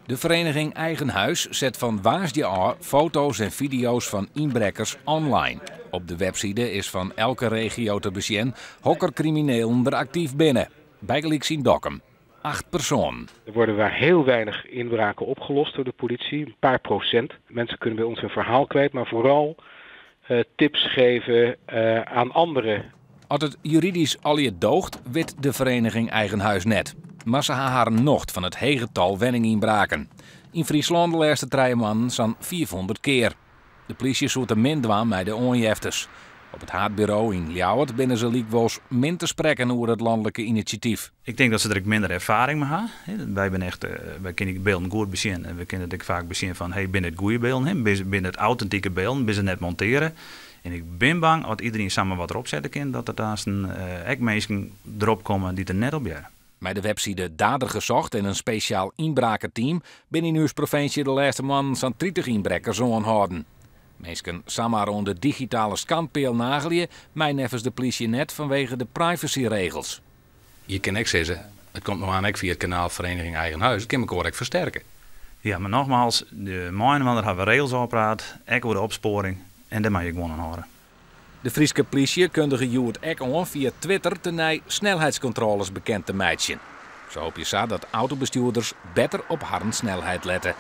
De vereniging Eigen Huis set fan woansdei ôf foto's en fideo's fan ynbrekkers online. Op de webside is fan elke regio te besjen hokker kriminelen der aktyf binne. Bygelyks yn Dokkum. 8 persoanen. Er worden daar heel weinig inbraken opgelost door de politie, een paar procent. Mensen kunnen bij ons hun verhaal kwijt, maar vooral tips geven aan anderen. As it juridysk allegear doocht, wit de vereniging Eigen Huis net. Mar se ha harren nocht fan it hege tal wenningynbraken. Yn Fryslân de lêste 3 moannen sa'n 500 kear. De polysje soe te min dwaan mei de oanjeftes. Op it haadburo yn Ljouwert binne se lykwols min te sprekken oer it lanlike inisjatyf. Ik tink dat se der ek minder erfaring mei ha. Wy binne echt, wy kinne dy bylden goed besjen en we kinne it ek faak besjen fan, hey, binne it goede bylden, hè? Binne it autentike bylden, binne se net montearre? En ik bin bang, as iderien samar wat derop sette kin, dat der aansten ek minsken derop komme dy't der net op hearre. Mei de webside Dader Gezocht en in spesjaal ynbraketeam binne yn ús provinsje de lêste moannen sa'n 30 ynbrekkers oanhâlden. Minsken samar oan de digitale skandpeal nagelje, mei neffens de polysje net fanwege de privacyregels. Je kinne ek sizze, it komt no oan ek fia it kanaal Vereniging Eigen Huis, it kin mekoar ek fersterke. Ja, mar nogmaals, de mei-inoar hawwe we regels ôfpraat, ek oer de opspoaring, en dêr moatte je gewoan oan hâlde. De Fryske polysje kundige hjoed ek oan fia Twitter tenei snelheidskontrôles bekend te meitsjen. Se hoopje sa dat autobestjoerders better op harren snelheid lette.